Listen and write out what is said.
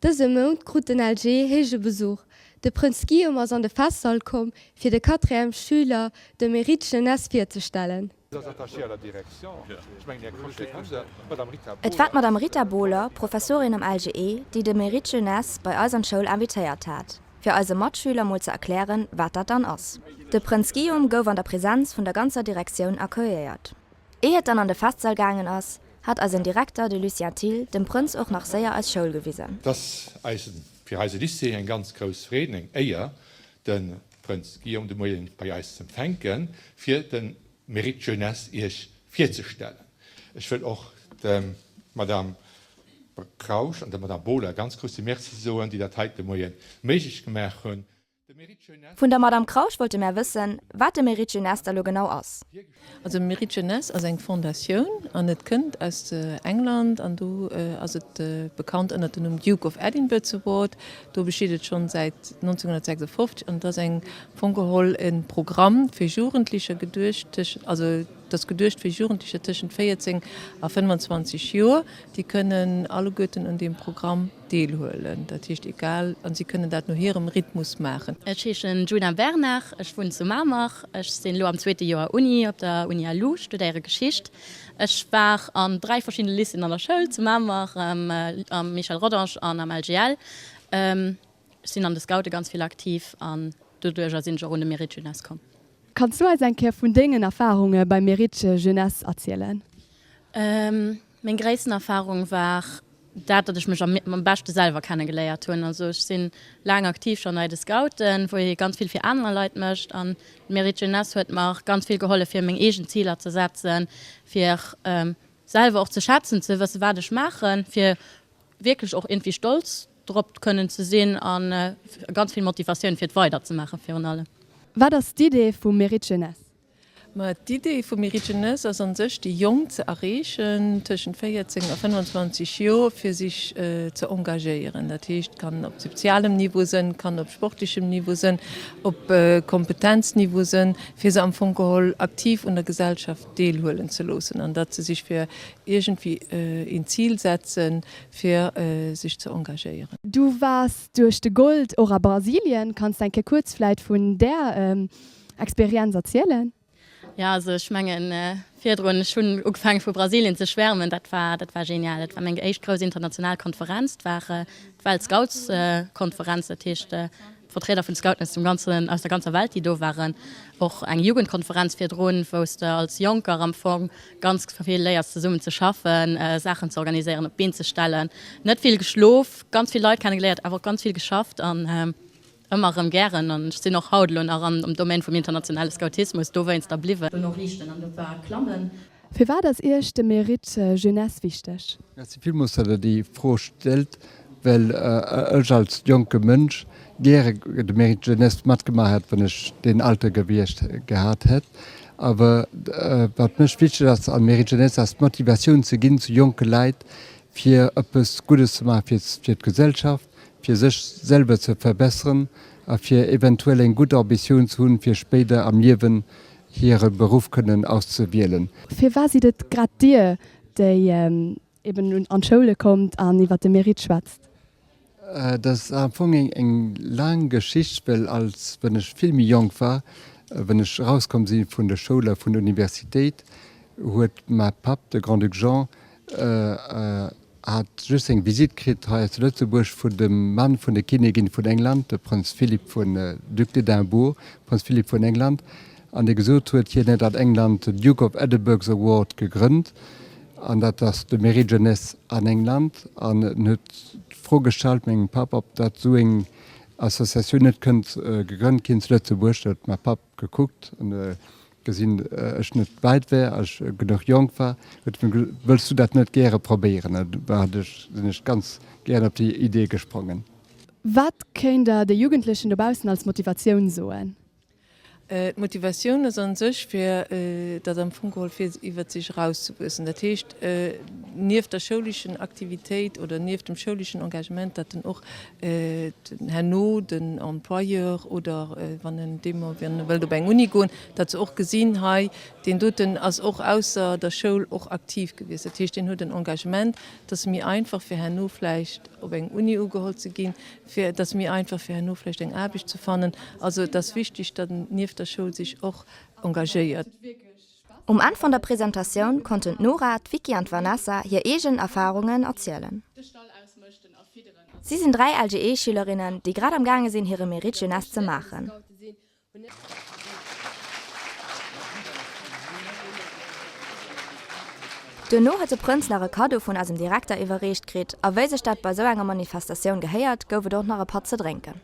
Dëse Mount krut den LG héije Besuch. De Prënz Guillaume ass an de Festsall komm, fir de Quatrièmes-Schüler de Mérite Jeunesse virzestellen. Et war d'Madame Rita Bohler, Professorin am LGE, déi de Mérite Jeunesse bei eis an d'Schoul invitéiert hat, fir eise Matschüler mol ze erklären, wat dat dann ass. De Prënz Guillaume gouf an der Presenz vun der ganzer Direktioun accueilléiert. Ier et dann an de Festsall gaangen ass, hat eisen Direkter, de Lucien Thill, dem Prënz och nach séier eis Schoul gewisen. Et ass eis fir eise Lycée eng ganz grouss Freed an eng Éier, de Prënz Guillaume de Moien bei eis z'empfänken, fir de Mérite Jeunesse Iech virzestellen. Ech wëll och dem Madame Krausch an der Madame Bohler e ganz grousse Merci soen, déi dat hei de Moie méiglech gemaach hunn. Vun der Madame Krausch wollte mär wëssen, wat de Mérite Jeunesse da lo genau ass. Also Mérite Jeunesse ass eng Fondatioun an et kënnt aus England an do ass et bekannt ënnert dem Numm Duke of Edinburgh's Award. Do besteet et schonn säit 1956 an et ass eng am Fong geholl e Programm fir Jugendlecher geduecht tëschent, also et ass geduecht fir Jugendlecher tëschent 14 a 25 Joer. Déi kënnen alleguerten un deem Programm Deelhuelen, dat heescht egal, an si kënnen dat no hirem Rhythmus maachen. Ech heeschen Djuna Bernard, ech wunnen zu Mamer. Ech sinn elo am zweete Joer Uni op der Uni LU, studéiere Geschicht. Ech war an 3 verschiddene Lycéeën an der Schoul, zu Mamer, am Michel Rodange an am LGL. Ech sinn an de Scoute ganz vill aktiv an doduercher sinn ech och un de Mérite Jeunesse komm. Kanns du eis eng Kéier vun dengen Erfarunge beim Mérite Jeunesse erzielen? Meng gréissten Erfarung war dat, datt ech mech am beschte selwer kenne geléiert hunn. Also ech si laang aktiv schonn bei de Scouten, wou ee ganz vill fir aner Leit mécht. An d'Mérite Jeunesse huet mer ganz vill gehollef fir meng eegen Ziler ze setzen, fir selwer och ze schätzen ze wëssen, wat ech maachen, fir wierklech och iergendwéi stolz drop kënnen ze sinn a ganz vill Motivatioun fir et weider ze maachen virun allem. Wat ass d'Idee vum Mérite Jeunesse? Ma d'Idee vum Mérite Jeunesse ass an sech, déi Jonk ze erreechen tëschent 14 a 25 Joer, fir sech ze engagéieren. Dat heescht, kann op sozialem Niveau sënn, kann op sportlechem Niveau sënn, op Kompetenzniveau sënn, fir se am Fong geholl aktiv un der Gesellschaft deelhuelen ze loossen an datt se sech fir iergendwéi een Zil setzen, fir sech ze engagéieren. Du waars duerch de Gold och a Brasilien. Kanns de eng Kéier kuerz vläit vun där Experienz erzielen? Jo, also ech mengen virdrun, ech hunn ugefaange vu Brasilien ze schwärmen, dat war, dat war genial. Dat war meng éischt grouss international Konferenz, et war d'Weltscoutskonferenz, dat heescht d'Vertrieder vun de Scouten aus dem ganzen, aus der ganzer Welt, déi do waren. Och eng Jugendkonferenz virdrun, wou s de als Jonker am Fong ganz vill léiers zesummen ze schaffen, Saachen ze organiséieren, op d'Been ze stellen. Net vill geschlof, ganz vill Leit kennegeléiert, awer och ganz vill geschafft an Ëmmer erëm gären, an ech sinn och haut elo nach am Domaine vum internationale Scoutismus dowéinster bliwwen. Dono riichten an dat war Klammen. Firwat ass Iech de Mérite Jeunesse wichteg? Merci villmools, datt Der déi Fro stellt, well ech als jonke Mënsch gäre de Mérite Jeunesse matgemaach hätt, wann ech deen Alter gewiescht gehat hätt. Awer wat mech wichteg ass am Mérite Jeunesse, ass d'Motivatioun ze ginn zu jonke Leit, fir eppes Guddes ze maache fir d'Gesellschaft, fir sech selwer ze verbesseren a fir eventuell eng gutt Ambitioun ze hunn, fir spéider am Liewen hire Beruff kënnen auszewielen. Firwat sidd et grad Dir, déi eben an d'Schoule kommt an iwwer de Mérite schwätzt? Dat ass am Fong eng laang Geschicht, well als wéi ech vill méi jonk war, wéi ech erauskomm si vun der Schoul a vun der Universitéit, huet mä Papp, de Grand-Duc Jean, hat just eng Visite kritt hei zu Lëtzebuerg vun dem Mann vun der Kinnigin vun England, de Prënz Philipp vun, Duc d'Edimbourg, Prënz Philipp vun England, an dee gesot huet, hien hätt an England den Duke of Edinburgh's Award gegrënnt, an dat ass de Mérite Jeunesse an England, an en huet d'Fro gestallt mengem Papp, ob dat esou eng Associatioun net kënnt gegrënnt ginn zu Lëtzebuerg. Da huet mäi Papp gekuckt an Gesinn ech net wäit wär a ech genuch jonk war, huet e mir gesot, Wëlls du dat net gäre probéieren? An du hat ech, sinn ech ganz gären op déi Idee gesprongen. Wat kéint Der de Jugendlechen dobaussen als Motivatioun soen? D'Motivatioun ass a sech, fir datt am Fong geholl fir iwwert sech erauszewuessen. Dat heescht, nieft der schouleschen Aktivitéit oder nieft dem schouleschen Engagement, datt en och herno den Employeur oder wann en deemno wann e wëllt op eng Uni goen, datt se och gesinn, hei deen doten ass och ausser der Schoul och aktiv gewiescht. Dat heescht, deen huet en Engagement. Et ass méi einfach fir herno vläicht op eng Uni ugeholl ze ginn. Fir et ass méi einfach fir herno vläicht eng Aarbecht ze fannen. Also et ass wichtig, datt en nieft der Schoul sech och engagéiert. Um Enn vun der Presentatioun konnten d'Nora, d'Vicky an d'Vanessa hir eegen Erfarungen erzielen. Si sinn 3 LGE-Schülerinnen, déi grad am gaange sinn hire Mérite Jeunesse ze maachen. Duerno huet de Prënz nach e Kaddo vun eisem Direkter iwwerreecht kritt a wéi sech dat bei sou enger Manifestatioun gehéiert, gouf et och nach e Patt ze drénken.